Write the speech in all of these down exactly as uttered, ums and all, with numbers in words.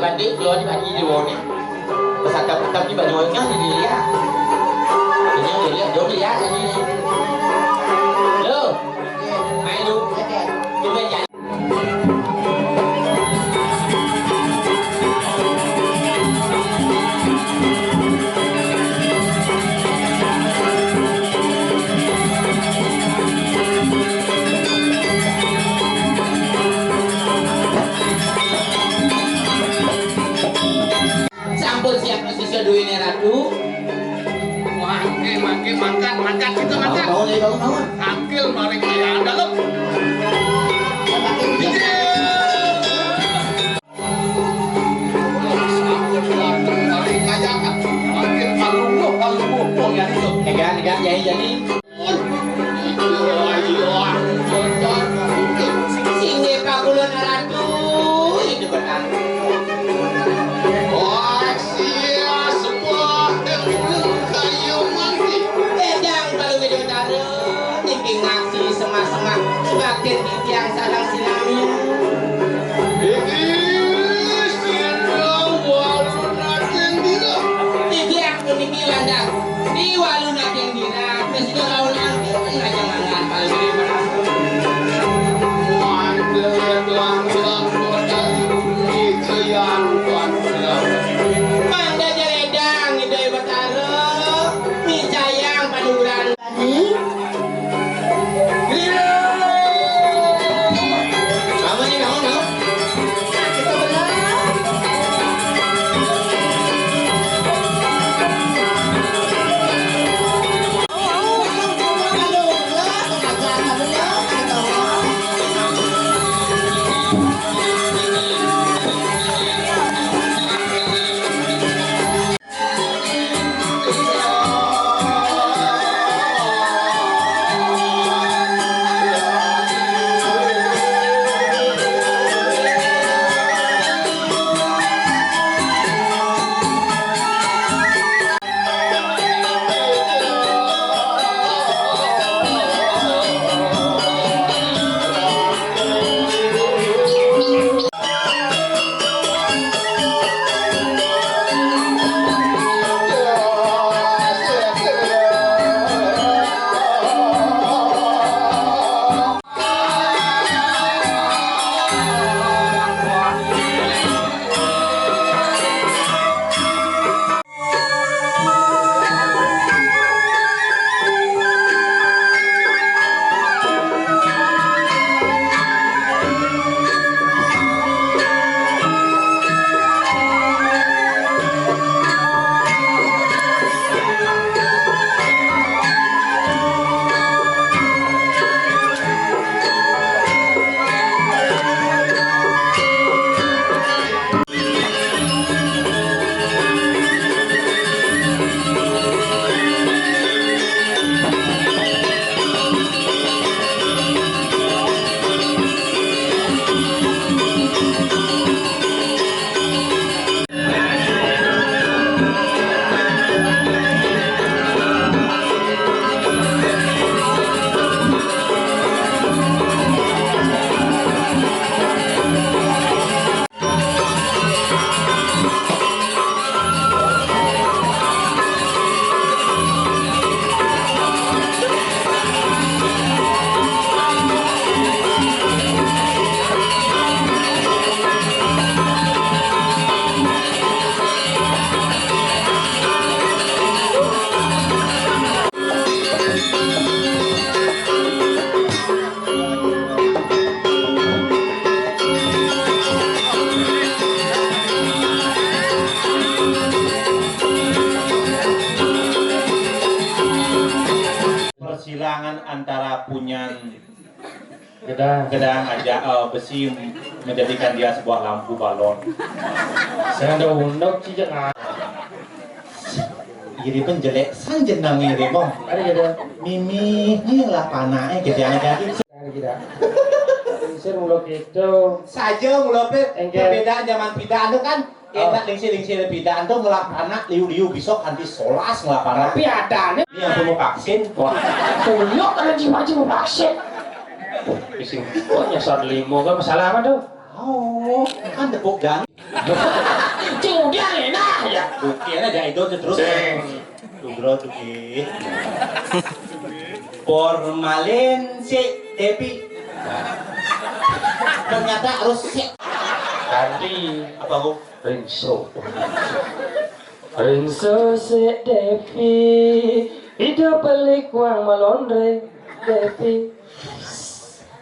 Bandi, keluar di bandi di wong ni. Pesatap-pesatap di bandi wong ni, dia lihat. Dia lihat, dia lihat tadi. Lo, main lu. Cuma jangan. Sampun siap sisa duwene Ratu. Mangke, mangke, mangkat, mangkat, kita mangkat. Bangun, bangun, bangun, bangun. Akil maring kaya anda, lo. Sampun dateng maring kaya, akil kalungguh, kalungguh, ya, itu. Enggak, enggak, jadi, jadi. Inggih, Pak Kulon Ratu, itu benar. Wah, sia semua kayu mati. Edang kalau Widodara, niki ngaksi semak-semak, semakin titiang sareng sinami. Iki sira walun Raden Dira. Titiang puniki landang. Di walun Raden Dira, wis ora ana aja mangan paling. Mangga tuan tuan kota, iki yang tuan tuan. Mangga jeledang, Ida Batara, micayang panuran. Tadi. Bangun nih, bangun, bangun. Kita benar. Persilangan antara punyan gedang, gedang aja, eh, besi menjadikan dia sebuah lampu balon. Saya ada undang sih, Cak. Iri pun jelek, san jenang iri, Bang. Ada gedang. Mimi, ini lah panaknya gedang jadi. Ada gedang. Sing mulo gitu. Saja mulo, Pir. Enggak. Perbedaan zaman pidaan itu kan, oh, enak lingsir-lingsir pidaan tuh ngelap anak liu-liu besok anti solas ngelap anak. Tapi ada nih. Ini yang perlu vaksin. Wah, tuyuk ada jiwa-jiwa vaksin. Ising. Oh, nyasar limo kan masalah apa tuh? Oh, kan tepuk dan Cing udah enak ya. Buktinya aja itu terus. Sing. Tugro tuh, Ki. Formalin si Devi. Ternyata harus si. Ganti. Apa, Bu? Rinso. Rinso si Devi. Ida beli kuang malondre Devi.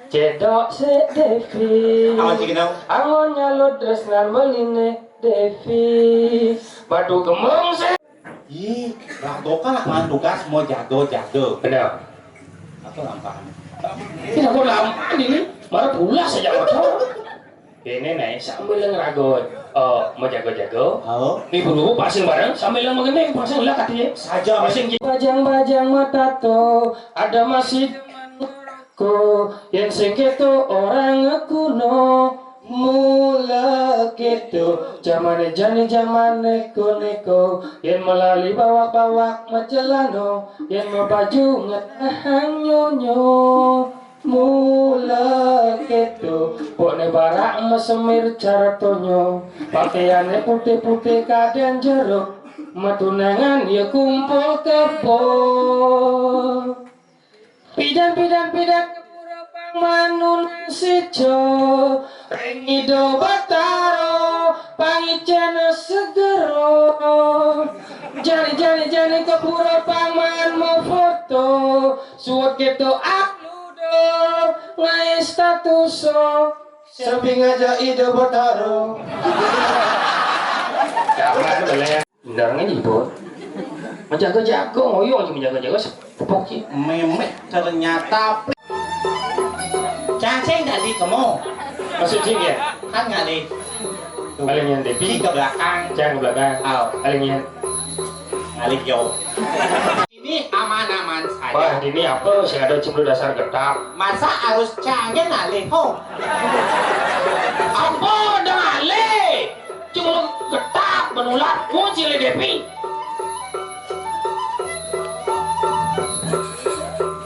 Cedok si Devi. Apa sih, kenal? Angon nyalut tresnan meline Devi. Batu gemung si. Ih, ragokan lah, kan tugas mau jago-jago. Bener. Atau lampahan. Tidak mau lampahan ini. Malah pulas saja motor. Ini nih, sambil ngeragot. Oh, mau jago-jago. Oh. Nih, buru-buru pasang bareng, sambil yang mengenai pasang lah katanya. Saja, Mas. Pasang. Bajang-bajang mata to, ada masih ko, yang sing keto orang kuno. Mula keto, jamane jani jamane koneko, yen melali bawak-bawak macelano, yen mabaju ngetahang nyonyo. Mula keto, pokne barak mesemir cara tonyo, pakaiane putih-putih kaden jeruk, matunangan ya kumpul kebo. Pidan, pidan, pidan, kepura pang manun sijo. Ring Ida Batara, pangicen segero. Jani, jani, jani, kepura pang man mau foto. Suwet keto upload, ngae status. Samping aja Ida Batara. Jangan, boleh. Ndarang aja, Ibu. Menjaga jago, ngoyong aja menjaga jago. Tepuk sih. Memek ternyata. Cacing tadi kemo. Maksud sih ya? Kan ngalih. Paling yang Devi. Ke belakang. Jangan ke belakang. Au. Paling yang. Ngalih jauh. Ini aman-aman saja. Wah, ini apa? Sing ada cemburu dasar getah. Masa harus canggen alih, ho? Apa udah alih? Cuma getah menular, kunci le Devi.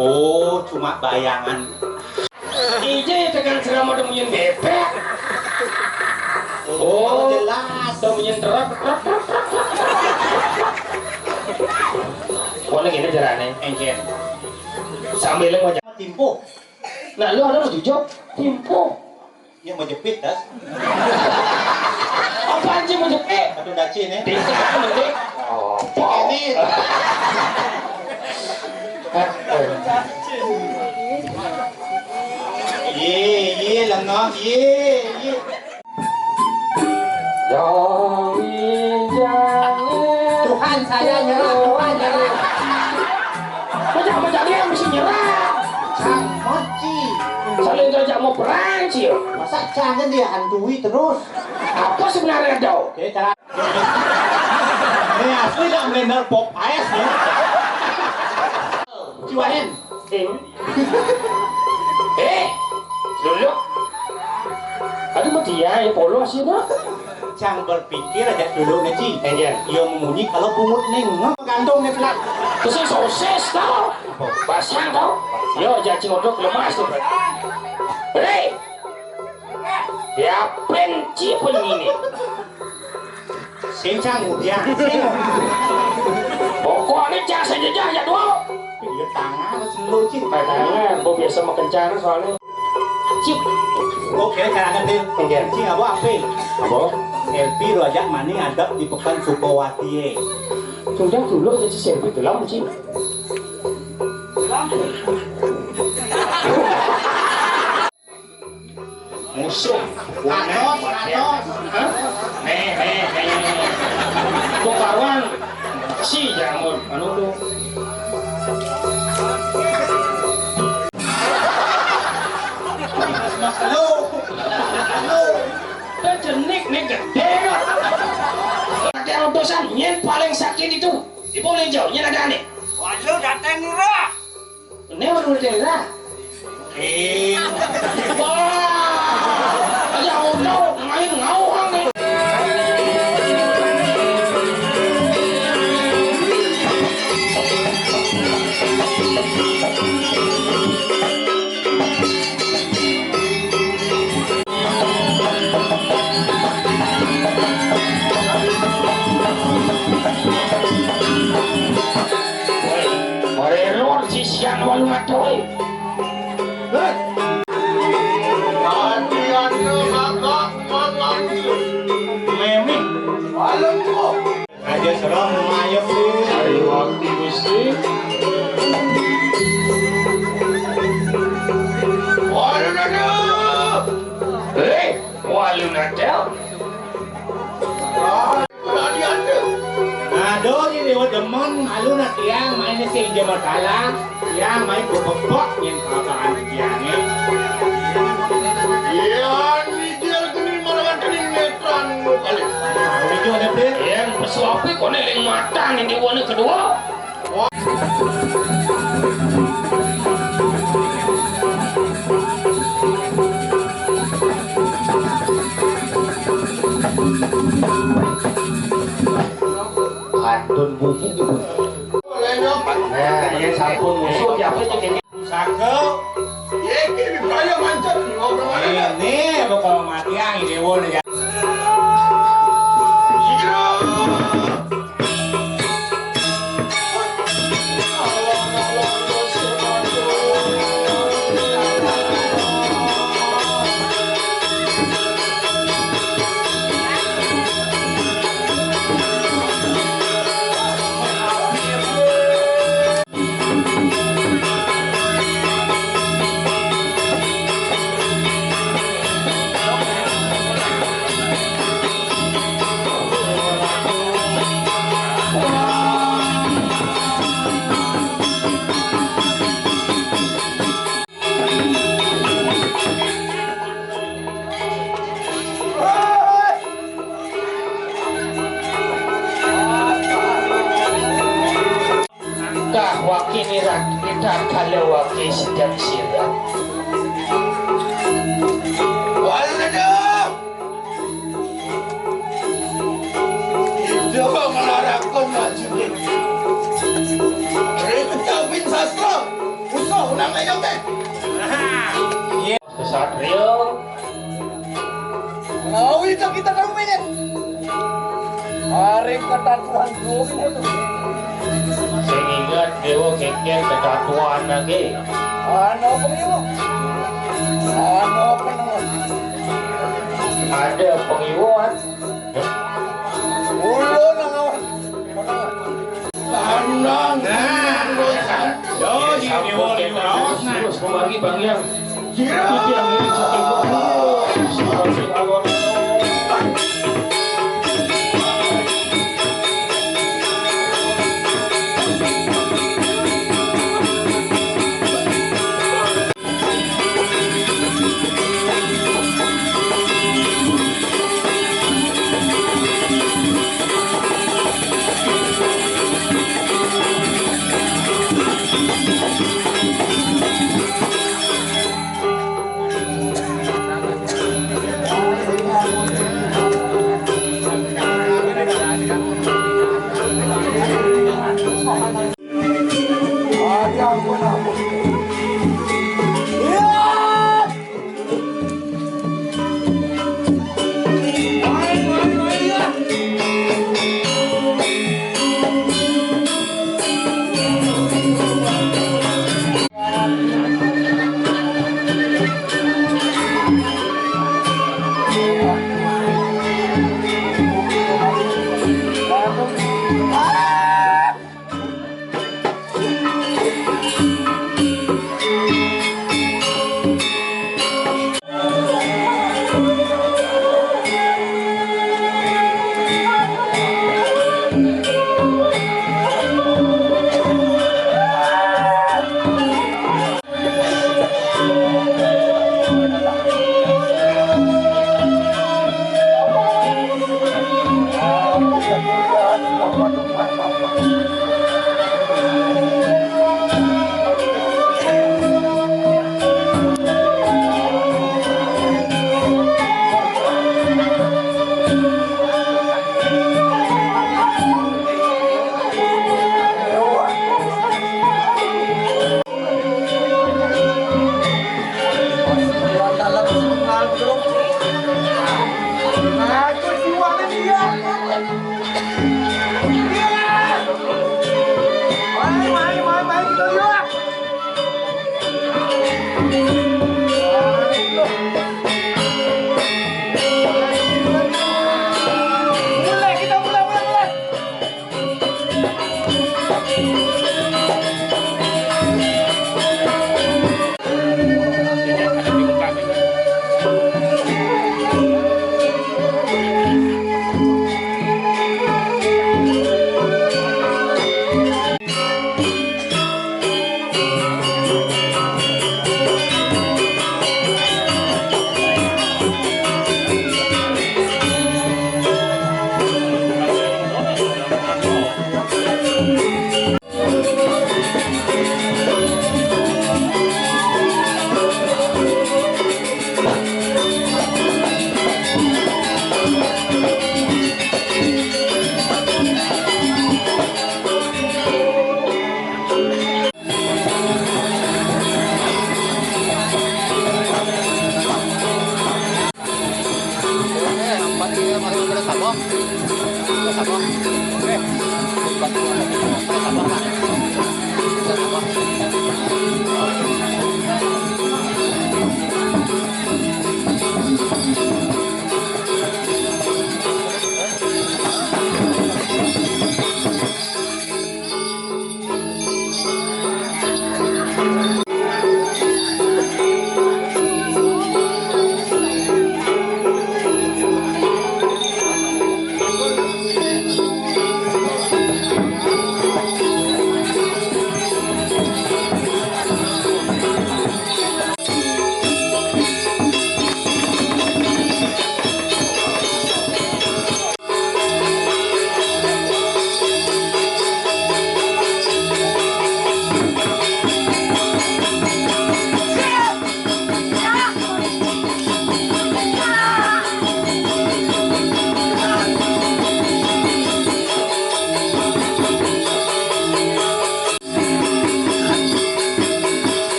Oh, cuma bayangan. Ije tekan serama demunyin bebek. Oh, jelas. Demunyin truk, truk, truk, truk, truk. Pokoknya gini caranya. Engken. Sambil mau timpo. Nah, lu ada mau jujur? Timpo. Ya, mau jepit, das. Apaan sih mau jepit? Aduh, daci nih. Di sini. Oh, ini. Ye, ye, lengah, ye, ye. Tuhan, saya nyerah, Tuhan, nyerah. Macam-macam dia mesti nyerah. Cang, moci. Saling kerja mau perang sih. Masa jangan dia hantui terus? Apa sebenarnya, Dau? Oke, cara. Ini asli dah blender pop ice nih. Ciwain. Eh, dulu. Aduh, mati ya, ya polos ya, Dok. Cang berpikir aja dulu nih, Ci. Eh, iya. Yo, munyi kalau pungut nengok gantung nih, Plat. Terus sosis tau. Basang tau. Yo, caci ngodok lemas tuh. Hei. Ya, penci penyi ini. Sing cang udian, sing. Pokoknya cang sejejah ya, Dok. Iya, tangan harus ngelucin. Tangan, gua biasa mau kencang soalnya. Cip. Oke, cara ngetil. Oke. Cing, apa, apa? Apa? Selfie lo aja mani ngadep di Pekan Sukawati, ye. Sudah dulu, jadi selfie dalam, Cing. Musuh. Atos, atos. Hah? Nih, nih, nih. Kok karuan? Si jamur, anu tuh. Halo. Halo. Udah jenik nih gede. Ada utusan, nyen paling sakit itu. Ibu Linjo, nyen ada nih. Waduh, datang murah. Ini udah udah lah. Eh. Wah. Ya Allah, main ngawang nih. Meme. Aja serem, mayep sih. Ayo, waktu Gusti. Waduh, waduh. Eh, waduh, waduh. Aduh, ini dewa demen, malu nak tiang, main si Ija Matala, tiang main bebek, yang kapan tiangnya. Iya, ini dia gini, malah gini, netran, lu kali. Nah, itu ada, Brit. Yang pesuapi, kok neling mata, ini dewa kedua. Kantun bubuk. Nah, ya sampun musuh, siapa itu kayaknya? Saka. Iki dibayar mancet, ngobrol aja. Ini, kalau mati, yang ini, boleh ya. Kah waki nirat, nirat kalau waki sedang sirat. Waduh! Itu kok ngelarakon laju. Ribet kawin sastra. Usah, unang aja, teh. Kesatria. Nah, itu kita tahu, men. Hari ketatuan dulu. Sing ingat dewa keker ketatuan lagi. Ano pengiwa? Ano pengiwa? Ada pengiwaan. Ulo nang awan. Tenang. Nah, yo, di dewa, di raos, nah. Terus kembali, Bang, yang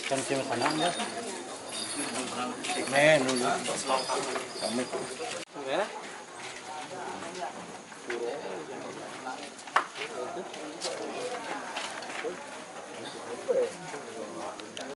Kan sino sana, enggak? Men, dulu. Kami. Oke.